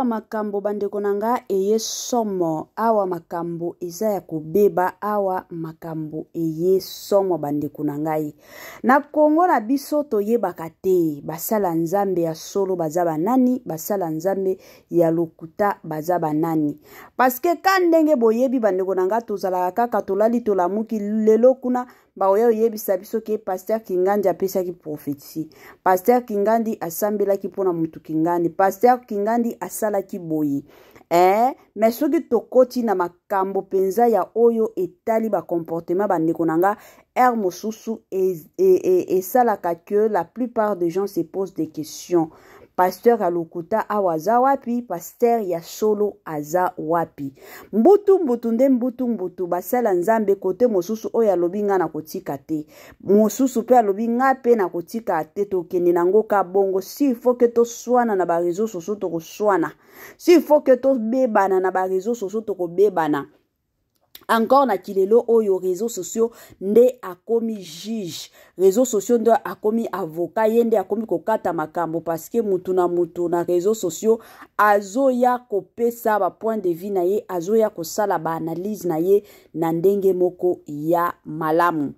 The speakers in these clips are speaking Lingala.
Awa makambo bandeko na nga eye somo, awa makambo eza ya kobeba, awa makambo eye somo bandeko na ngai. Na Congo na biso toyebaka te basala Nzambe ya solo baza banani, basala Nzambe ya lokuta baza banani. Parce que ka ndenge boyebi bandeko na nga tozalaka kaka tolali tolamuki lelo kuna bakoya koyebisa biso ke pasteur Kingandi apesaki prophetie, pasteur Kingandi asambelaki mpo na mutu Kingandi, pasteur Kingandi asalaki boye. Mais soki tokoti na makambo mpenza ya oyo etali ba comportement bandeko na nga, heure mosusu esalaka que la plupart des gens se posent des questions. Pasteur ya lokuta awa aza wapi? Pasteur ya solo aza wapi? Mbutu mbutu nde mbutu mbutu basala Nzambe kote mosusu oyo alobi nga na kotika te, mosusu pe alobi nga pe na kotika te, tokende nango ka bongo. S'il faut que toswana na ba réseaux sociaux tokoswana, s'il faut que tobebana na ba réseaux sociaux tokobebana. Encore na kilelo oyo réseaux sociaux nde akomi juge, réseaux sociaux nde akomi avocat, ye nde akomi kokata makambo parce que mutu na mutu na réseaux sociaux azoya kopesa ba point de vue na ye, azoya kosala ba analyse na ye na ndenge moko ya malamu.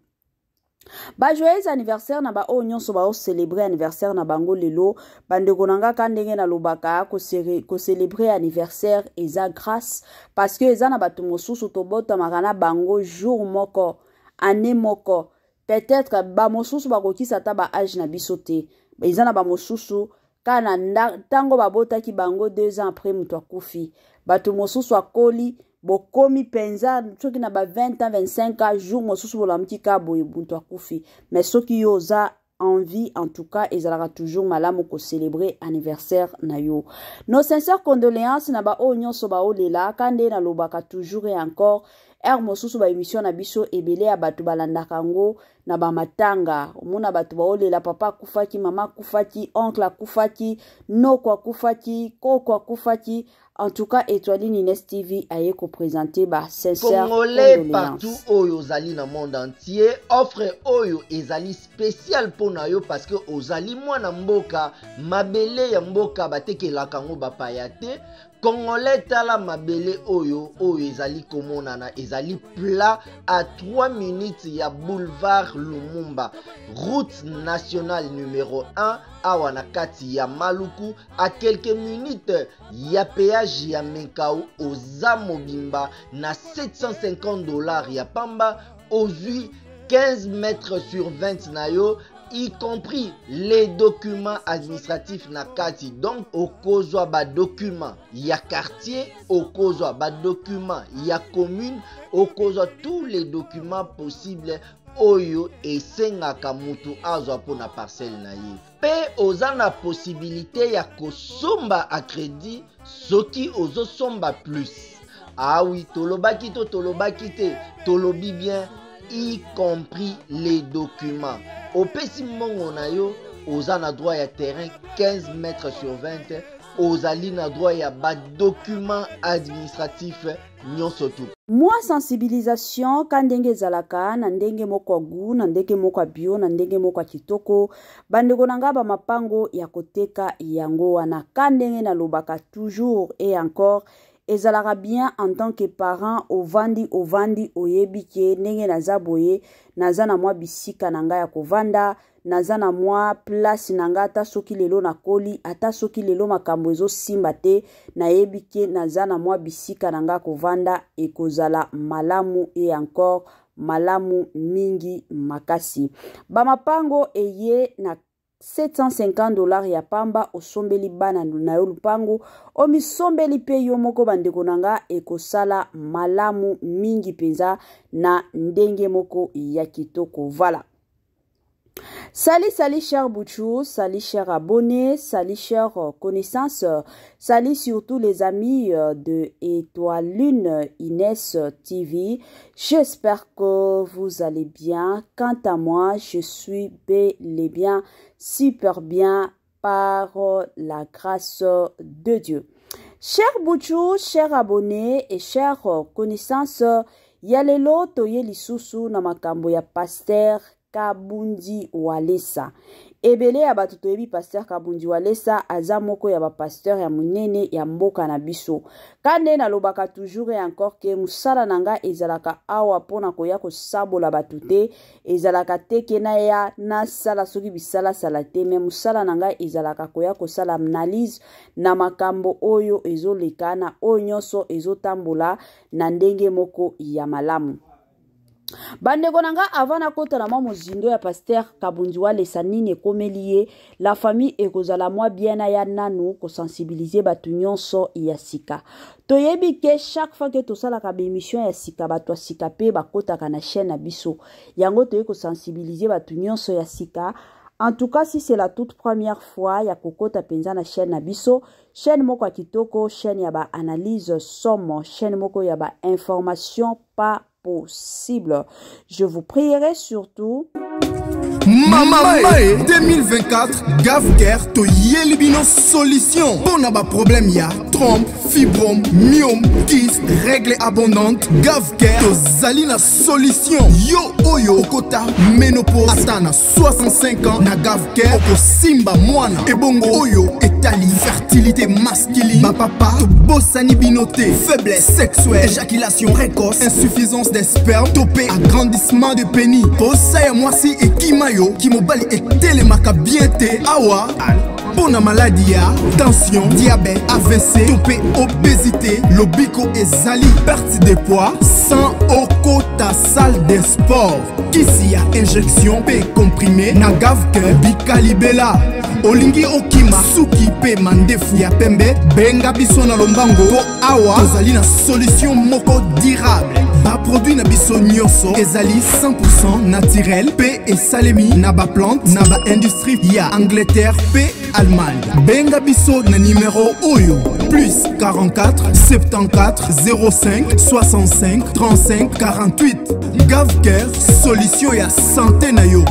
Ba joyeux anniversaire na ba oyo nyonso ba célébrer anniversaire na bango lelo. Bandeko na nga ka ndenge nalobaka, ko célébrer anniversaire eza grâce parce que eza na bato mosusu tobotamaka na bango jour moko, année moko, peut-être ba mosusu bakokisa ata ba âge na biso te. Eza na ba mosusu ka na ntango babotaki bango 2 ans après moto akufi, bato mosusu akoli bokomi penza soki na ba 20 ans, 25 ans, jour mosusu bolamuki ka boye moto akufi. Mais soki yo oza en vie, en tout cas ezalaka toujours malamu ko célébrer anniversaire na yo. Nos sincères condoléances na ba oyo nyonso ba olela, ka nde nalobaka toujours et encore, heure mosusu ba émission na biso ebele ya bato balandaka yango na ba matanga, omona bato baolela papa akufaki, mama akufaki, oncle akufaki, noko akufaki, koko akufaki. En tout cas, Étoiline Inès TV aye ko présenter ba sincères Congolais condoléances. Partout oyo ozali na monde entier, offre oyo ezali spéciale pona yo parce que ozali mwana mboka, mabele ya mboka batekelaka yango bapaya te. Congolais tala mabele oyo, oyo ezali komonana, ezali plat à 3 minutes ya boulevard Lumumba, route nationale numéro 1 awa na kati ya Maluku, à quelques minutes ya péage ya Menkao. Oza mobimba na 750 $ ya pamba, ozwi 15 mètres sur 20 na yo, y compris les documents administratifs na kati. Donc okozwa ba documents ya quartier, okozwa ba documents ya commune, okozwa tous les documents possibles oyo esengaka mutu azwa mpona parcelle na ye. Pe oza na possibilité ya kosomba à crédit soki ozosomba plus. Ah oui, tolobaki to tolobaki te, tolobi bien, y compris les documents. Opesi mbongo na yo, oza na droit ya terrain 15 mètres sur 20, ozali na droit ya ba documents administratifs nyonso tu. Mwa sensibilisation ka ndenge ezalaka na ndenge moko ya goût, na ndenge moko ya bio, na ndenge moko ya kitoko. Bandeko na nga ba mapango ya koteka yango wana ka ndenge nalobaka toujours et encore, ezalaka bien en tant que parent ovandi, ovandi oyebi ke ndenge naza boye, naza na mwa bisika na nga ya kovanda, naza na mwa place na nga, ata soki lelo nakoli, ata soki lelo makambo ezosimba te, nayebi ke naza na mwa bisika na nga kovanda, ekozala malamu et encore malamu mingi makasi. Ba mapango eye na 750 $ ya pamba, osombeli bana na yo lupango, omisombeli pe yo moko bandeko na nga, ekosala malamu mingi mpenza na ndenge moko ya kitoko. Voilà. Salut, salut cher Bouchou, salut cher abonné, salut cher connaissance, salut surtout les amis de Étoiline Inès TV. J'espère que vous allez bien. Quant à moi, je suis bel et bien, super bien par la grâce de Dieu. Cher Bouchou, cher abonné et cher connaissance, ya lelo toye lisusu na makambo ya pasteur Kabundi Walesa. Ebele ya bato toyebi pasteur Kabundi Walesa aza moko ya ba pasteur ya monene ya mboka na biso. Ka nde nalobaka toujours et encore ke mosala na nga ezalaka awa mpo na koya kosabola bato te, ezalaka te ke naya nasala soki bisalasala te, me mosala na ngai ezalaka koya kosala analyse na makambo oyo ezoleka na oyo nyonso ezotambola na ndenge moko ya malamu. Bandeko na nga, avant nakota na mwa mozindo ya pasteur Kabundi Walesa, nini ekomeli ye, la famille, ekozala mwa bien na ya nanu kosensibiliser bato nyonso ya sika. Toyebi ke chaque fois ke tosalaka baémission ya sika, bato ya sika mpe bakotaka na chaîne na biso. Yango toyei kosensibiliser bato nyonso ya sika. En tout cas, si c'est la toute première fois ya kokota mpenza na chaîne na biso, chaîne moko ya kitoko, chaîne ya baanalyse somo, chaîne moko ya bainformation pas possible, je vous prierai surtout. Mama Mae 2024, Gavcare toyeli bino solution mpo na baproblème ya trompe, fibrome, myome, kyste, règle abondante. Gavcare tozali na solution. Yo oyo okota ménopause ata na 65 ans, na Gavcare okosimba mwana. Ebongo oyo etali fertilité masculine, bapapa tobosani bino te. Faiblesse sexuelle, éjaculation précoce, insuffisance des spermes to mpe agrandissement de pénis, posa ya mwasi ekima yo, kimobali etelemaka bien te, awa mpo na maladi ya tension, diabète, AVC to mpe obésité, lobiko ezali. Perte de poids sans okota salle de sport, kisi ya injection mpe comprimé na Gavcare bikalibela. Olingi okima suki mpe mandefu ya pembe, benga biso na lombango mpo awa tozali na solution moko durable. Baproduit na biso nyonso ezali 100% naturel mpe esalemi na baplante na baindustrie ya Angleterre mpe Allemagne. Benga biso na nimero oyo: plus 44 74 05 65 35 48. Gavcare, solution ya santé na yo.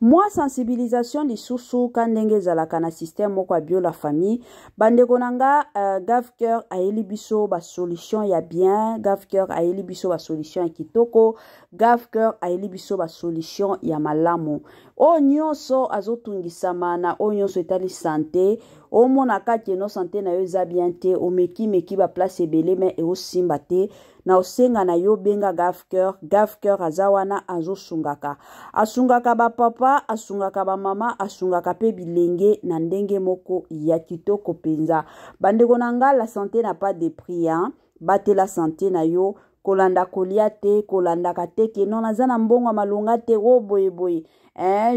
Mwa sensibilisation lisusu ka ndenge ezalaka na système moko ya bio, la famille. Bandeko na nga, Gavcare ayeli biso basolution ya bien, Gavcare ayeli biso basolution ya kitoko, Gavcare ayeli biso basolution ya malamu. Oyo nyonso azotungisama na oyo nyonso etali santé, omonaka ke no santé na yo eza bien te, omekimeki baplace ebele me eosimba te, na osenga na yo, benga Gavcare. Gavcare aza wana, azosungaka, asungaka bapapa, asungaka bamama, asungaka mpe bilenge na ndenge moko ya kitoko mpenza. Bandeko na nga, la santé n'a pas de prix, hein? Batela santé na yo. Kolanda kolia te, kolandaka te ke non, naza na mbongo ya malonga te, o boyeboye.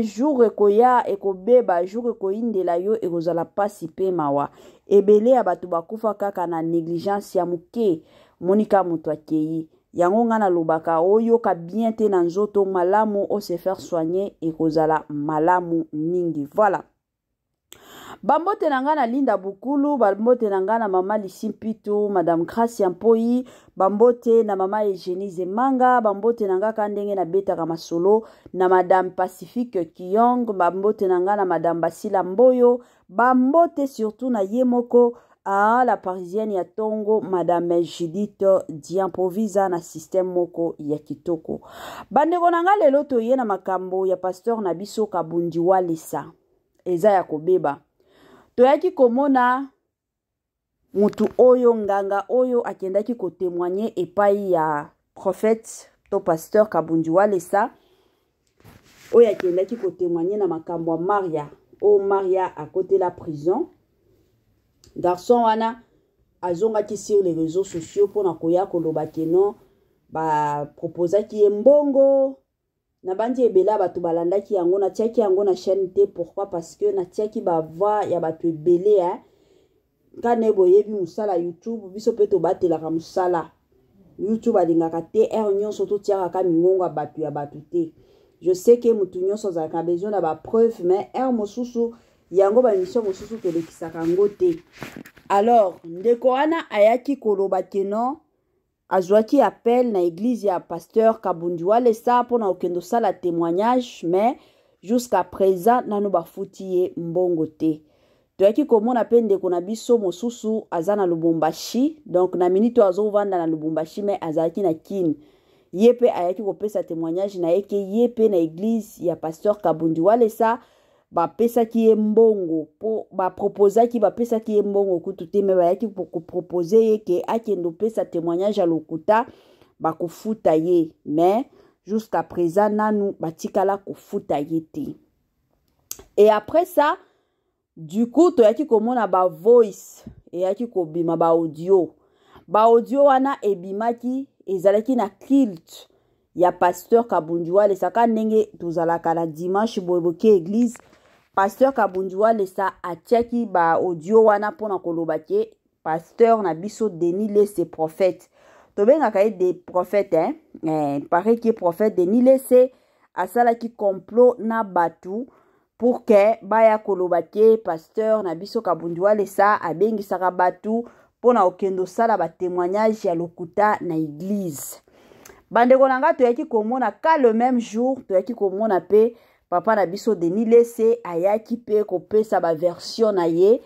Jour ekoya ekobeba, jour ekoyindela yo, ekozala mpasi mpe mawa. Ebele ya bato bakufa kaka na négligence ya moke. Monika moto akei yango. Ngai nalobaka, oyoka bien te na nzoto, malamu ose faire soigner, ekozala malamu mingi. Voilà, bambote na ngai na Linda Bukulu, bambote na ngai na mama Lisi Mpitu, madame Gracia Mpoi, bambote na mama Eugénie Zemanga, bambote na ngai ka ndenge nabetaka masolo na madame Pacifique Kiyong, bambote na ngai na madame Basila Mboyo, bambote surtout na ye moko a la parisienne ya ntongo, madame Judith Diamprovisa, na système moko ya kitoko. Bandeko na ngai, lelo toye na makambo ya pasteur na biso Kabundi Walesa, eza ya kobeba. Toyaki komona mutu oyo, nganga oyo akendaki kotémoigner epai ya prophète to pasteur Kabundi Walesa, oyo akendaki kotémoigner na makambo ya Maria, oyo Maria akotela prison. Garçon wana azongaki sur les réseaux sociaux mpona koya koloba ke non, baproposaki ye mbongo. Nabandi ebele ya bato balandaki yango. Natiaki yango na chaîne te. Pourquoi? Parce que natiaki bavoix ya bato ebele, eh? Kane boyebi mosala YouTube, biso mpe tobatelaka mosala YouTube. Alingaka te heure nyonso totiakaka mingongo ya bato ya bato te. Je sais ke motu nyonso azalaka besoin na bapreuve, mais heure mosusu yango baémission mosusu tolekisaka yango te. Alors ndeko wana ayaki koloba ke non, azwaki appel na église ya pasteur Kabundi Walesa mpona kokende osala témoignage, mais jusqu'à présent nano bafuti ye mbongo te. Toyaki komona mpe ndeko na biso mosusu aza na Lubumbashi, donc na minute oyo azovanda na Lubumbashi mais azalaki na Kin. Ye mpe ayaki kopesa témoignage na ye ke ye mpe na église ya pasteur Kabundi Walesa bapesaki ye mbongo mpo baproposaki, bapesaki ye mbongo kutu te, me bayaki kopropose ye ke akende opesa témoignage ya lokuta, bakofuta ye, mais jusqu'à présent nanu batikala kofuta ye te. Et après ça, du coup toyaki komona ba voice eyaki kobima, ba audio, ba audio wana ebimaki, ezalaki na culte ya pasteur Kabundi Walesa. Ka ndenge tozalaka na dimanche boye boke église, pasteur Kabundi Walesa atiaki ba audio wana mpona koloba ke pasteur na biso Denis Lese, prophète, tobengaka ye de prophète, hein? Paraît ke prophète Denis Lese asalaki complot na bato pour ke baya koloba ke pasteur na biso Kabundi Walesa abengisaka bato mpona kokende osala batémoignage ya lokuta na église. Bandeko na ngai, toyaki komona ka le même jour, toyaki komona mpe papa na biso Denis Lese ayaki mpe kopesa baversion na ye.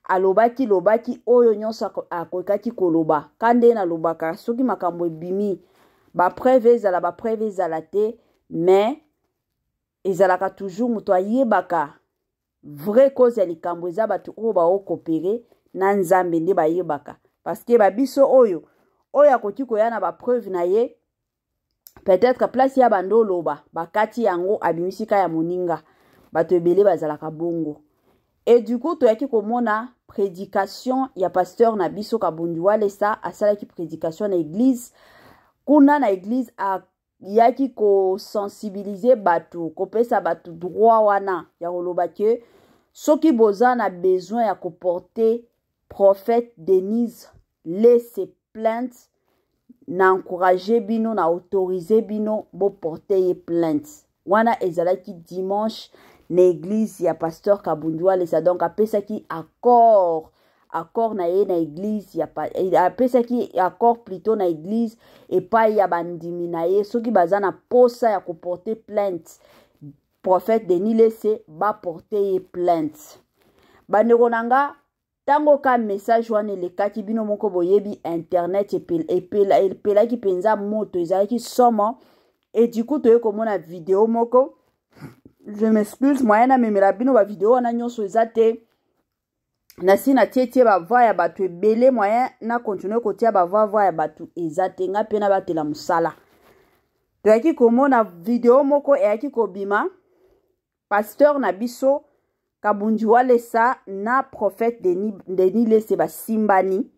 Alobaki lobaki oyo nyonso akokaki koloba. Ka nde nalobaka, soki makambo ebimi, bapreuve ezala, bapreuve ezala te, mais ezalaka toujours moto ayebaka vraie cause ya likambo eza bato oyo baokopere na Nzambe nde bayebaka, parce que babiso oyo akoki koya na bapreuve na ye, peut-être place ya bando oloba bakati yango, abimisi ka ya moninga. Bato ebele bazalaka bongo. Et du coup toyaki komona prédication ya pasteur na biso Kabundi Walesa. Asalaki prédication na église kuna. Na église ayaki kosensibiliser bato, kopesa bato droit wana ya koloba ke soki boza na besoin ya koporter prophète Denise Lese plainte, na encourage bino, na autorise bino boporte ye plainte. Wana ezalaki dimanche na église ya pasteur Kabundi Walesa. Donc apesaki accord na ye na église ya, apesaki accord plutôt na église epai ya bandimi na ye, soki baza na posa ya koporter plainte prophète Denis Lese, baporte ye plainte. Bandeko na nga, ntango ka message wana elekaki, bino moko boyebi, internet epelaki mpenza moto, ezalaki somo. Et du coup toye komona video moko, je m'excuse, moyen namemela bino bavideo wana nyonso eza te. Nasi natietie bavoix ya bato ebele, moyen na continue kotia bavoix, voix ya bato eza te. Nga mpe nabatela mosala. Toyaki komona video moko eyaki kobima, pasteur na biso Kabundi Walesa na prophète Denis Lese basimbani,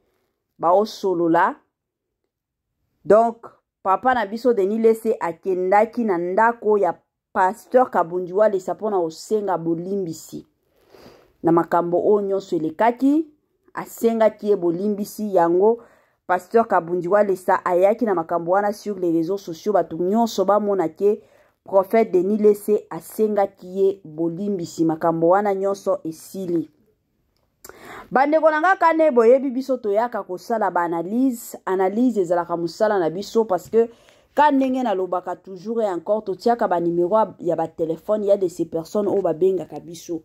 baosolola. Donc papa na biso Denis Lese akendaki na ndako ya pasteur Kabundi Walesa mpona kosenga bolimbisi na makambo oyo nyonso elekaki. Asengaki ye bolimbisi yango. Pasteur Kabundi Walesa ayaki na makambo wana sur les réseaux sociaux, bato nyonso bamona ke prophète Denis Lese asengaki ye bolimbisi, makambo wana nyonso esili. Bandeko na nga, kane boyebi biso toyaka kosala baanalyse. Analyse ezalaka mosala na biso, parce que ka ndenge nalobaka toujours et encore, totiaka banimero ya batelefone ya de ces personnes oyo babengaka biso.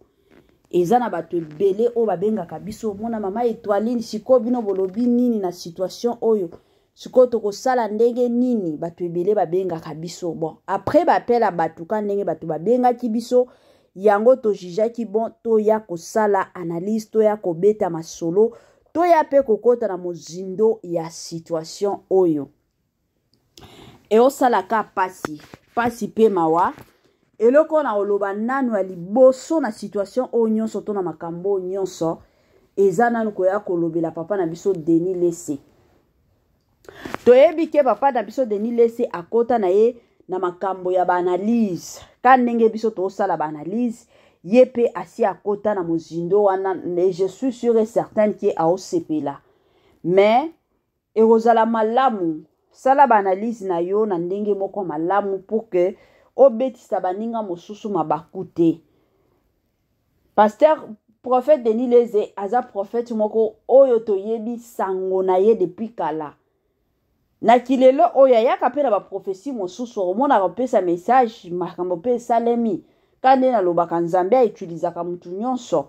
Eza na bato ebele oyo babengaka biso: "Mona mama Etoiline, sikoyo bino bolobi nini na situation oyo? Sikoyo tokosala ndenge nini?" Bato ebele babengaka biso. Bon, après baappel bato, ka ndenge bato babengaki biso yango, tojugeaki bon toya kosala analyse, toya kobeta masolo, toya mpe kokɔta na mozindo ya situation oyo. Eosalaka pasi, pasi mpe mawa. Eloko na koloba nanu ya liboso na situation oyo nyonso to na makambo oyo nyonso, eza nanu koya kolobela papa na biso Denis Lese. Toyebi ke papa na biso Denis Lese akɔta na ye na makambo ya baanalyse. Ka ndenge biso tosala baanalyse, ye mpe asi akɔta na mozindo wana. Je suis sûr et certaine ke aosepela, mais ekozala malamu sala baanalyse na yo na ndenge moko malamu pour que obetisa baninga mosusu mabaku te. Pasteur prophète Denis Leze aza prophète moko oyo toyebi sango na ye depuis kala. Na kilelo oyo ayaka mpe na baprophétie mosusu, omonaka kopesa message, makambo mpe esalemi. Ka nde nalobaka, Nzambe autilisaka motu nyonso.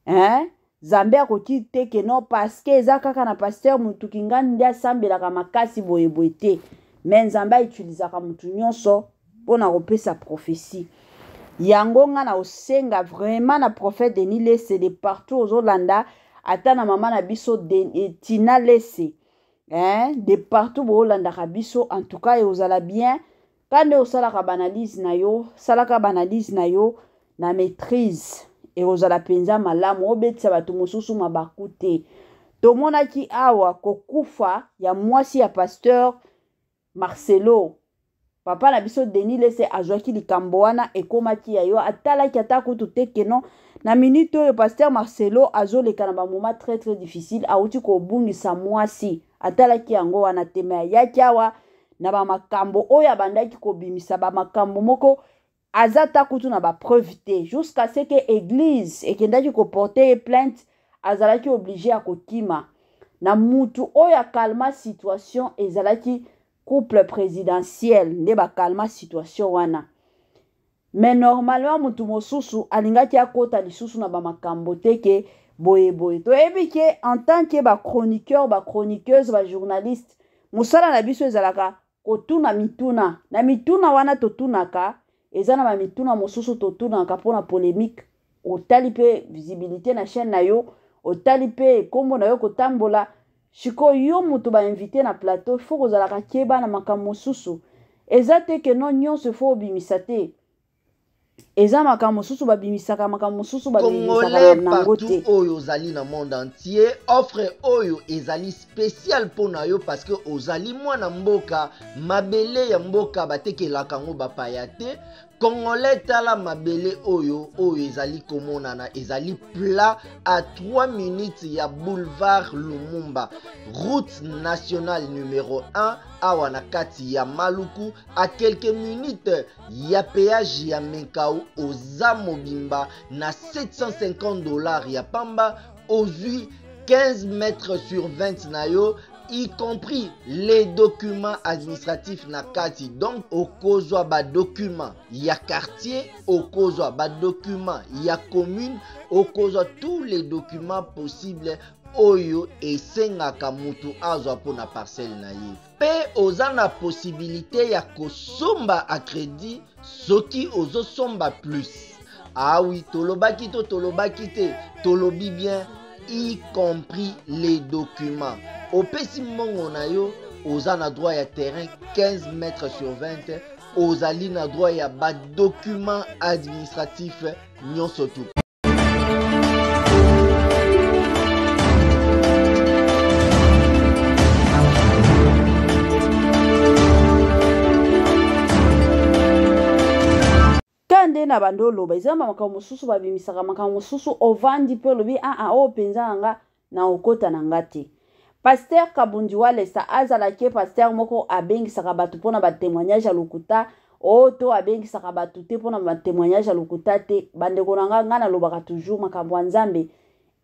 Hein? Nzambe akoki te ke non parce que eza kaka na pasteur mutu kingani nde asambelaka makasi boye boye te. Mais Nzambe a utilisaka mutu nyonso mpo na kopesa prophetie. Yango nga na osenga vraiment na prophète Denis Lese de partout ozolanda ata na mama na biso de, eh, Tina Lese hein, de partout bolandaka biso en tout cas ekozala bien Ka nde osalaka b'analyse na yo, salaka b'analyse na yo na maitrise. Ekozala mpenza malamu obetisa bato mosusu mabaku te. Tomonaki awa kokufa ya mwasi ya pasteur Marcelo. Papa na biso Denis Lese azwaki likambo wana ekomaki ya yo, atalaki ata kutu te que non na minute oyo pasteur Marcelo azoleka na ba moment très très difficile, awuti kobungisa mwasi, atalaki yango wana te, mais ayaki awa na ba makambo oyo abandaki kobimisa ba makambo moko aza ta kutu na ba preuve te jusqu'à ce que église ekendaki koporte ye plainte, azalaki oblige ya kokima na mutu oyo akalma situation ezalaki couple présidentiel nde bakalma situation wana. Mais normalement mutu mosusu alingaki akota lisusu na ba makambo te ke boye boye. Toyebi ke en tant que ba chroniqueur, ba chroniqueuse, ba journaliste, mosala na biso ezalaka kotuna mituna. Na mituna wana totunaka, eza na ba mituna mosusu totunaka mpona polemique. Otali mpe visibilité na chaîne na yo, otali mpe kombo na yo kotambola. Sikoyo yo moto ba invité na plateau, faut kozalaka keba na makambo mosusu. Eza te ke non nyonso faut obimisa te. Eza makambo mosusu babimisaka, makambo mosusu babimisaka Congolais nango te. partout oyo ozali na monde entier, offre oyo ezali spéciale mpo na yo parce que ozali mwana mboka, mabele ya mboka batekelaka yango bapaya te. Congolais tala mabele oyo, oyo ezali komonana ezali plat à 3 minutes ya boulevard Lumumba, route nationale numéro 1 awa na kati ya Maluku, à quelques minutes ya péage ya Menkao. Oza mobimba na 750 $ ya pamba, ozwi 15 mètres sur 20 na yo, y compris les documents administratifs na kati. Donc okozwa ba documents ya quartier, okozwa ba documents ya commune, okozwa tous les documents possibles oyo esengaka mutu azwa mpona parcelle na ye. Pe oza na possibilité ya kosomba à crédit soki ozosomba plus. Ah oui, tolobaki to tolobaki te, tolobi bien, y compris les documents. Opesi mbongo na yo, oza na droit ya terrain 15 mètres sur 20, ozali na droit ya ba documents administratifs nyonso tu. Ka nde na bando oloba eza na makambo mosusu babimisaka makambo mosusu, ovandi mpe olobi aa ah, oyo mpenza na nga na okota na nga te. Pasteur Kabundi Walesa azalaki pasteur moko abengisaka bato mpona ba témoignage ya lokuta, oyo to abengisaka bato te mpona ba témoignage ya lokuta te. Bandeko na nga, nga nalobaka toujours makambo ya Nzambe,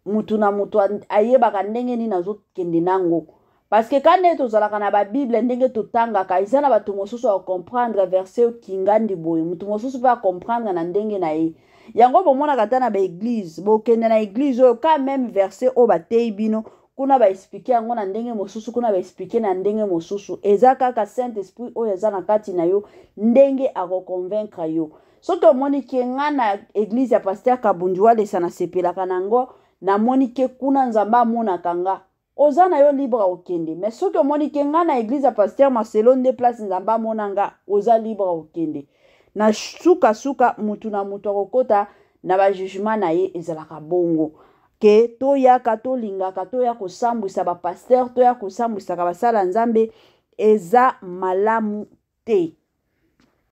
mutu na mutu ayebaka ndenge nini azokende nango. Parce que quand nde tozalaka na ba Bible ndenge totangaka, eza na bato mosusu ya comprendre verset kingandi boye, mutu mosusu pe a comprendre na ndenge na ye. Yango bomonaka ata na ba église, bokende na église oyo quand même verset oyo bateyi bino kuna ba expliquer yango na ndenge mosusu, kuna ba expliquer na ndenge mosusu. Eza kaka Saint-Esprit oyo eza na kati na yo ndenge ako convaincre yo. Soki omoni ke nga na église ya pasteur Kabundi Walesa nasepelaka nango, namoni ke kuna Nzambe amonaka nga, oza na yo libre okende. Mais soki omoni ke nga na église ya pasteur Marcelo nde place Nzambe amona nga, oza libre okende. Na suka suka mutu na mutu akokota na ba jugement na ye, ezalaka bongo. Ke toyaka tolingaka toya kosambwisa ba pasteur, toya kosambwisaka basala Nzambe, eza malamu te.